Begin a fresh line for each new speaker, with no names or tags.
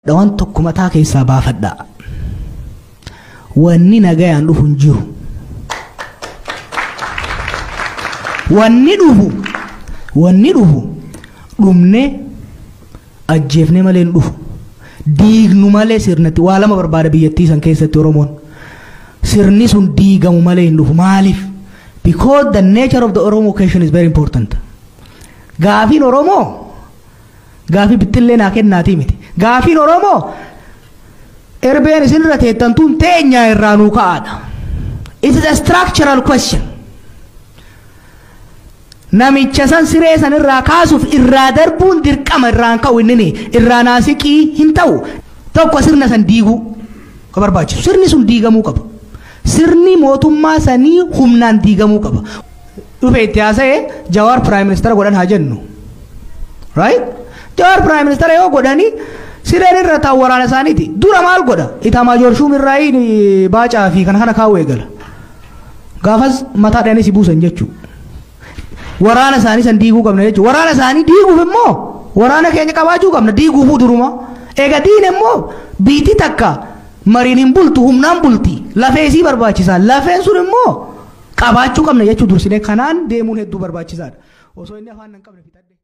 Waan tokko mataa keessaa baafadhaa. Wanni nagayaan dhufu hin jiru. Wanni dhufu wanni dhufu dhumnee ajjeefnee malee hin dhufu. Diignu malee sirnatti waa lama barbaada biyyattii san keessatti Oromoon. Sirni sun diigamu malee hin dhufu. Maaliif? Because the nature of the Oromo question is very important. Gaafiin Oromoo gaafii bixxillee naa kennaatii miti. Gaafiin Oromoo erbeen isinirra teettan tun teenyaa irraa nuu ka'aadha. It is a structural question. Namicha san siree san irraa kaasuuf irraa darbuun dirqama irraan ka'u inni irraa naasiqii hin ta'u. Tokko sirna san diiguu ka barbaachisu. Sirni sun diigamuu qaba. Sirni mootummaa sanii humnaan diigamuu qaba. Dhufe itti haasa'e Jawaar Prime Minister godhan haa jennu. Right? Jawaar Prime Minister yoo godhani sireen irra taa'u waraana isaaniiti. Dura maal godha? Itaamaajoor Shuum irraa baacaa fi kana kana kaa'u eegala. Gaafas mataa dhahanii si buusan jechuudha. Waraana isaanii san diiguu qabna jechuudha. Waraana isaanii diiguuf immoo waraana keenya qabaachuu qabna diiguufuu duruma. Egaa diin immoo biitii takka mariin hin bultu humnaan bulti. Lafee isii barbaachisaa. Lafeen sun immoo qabaachuu qabna jechuu dursinee kanaan deemuun hedduu barbaachisaadha. Osoo inni afaan hin qabne fixadhe.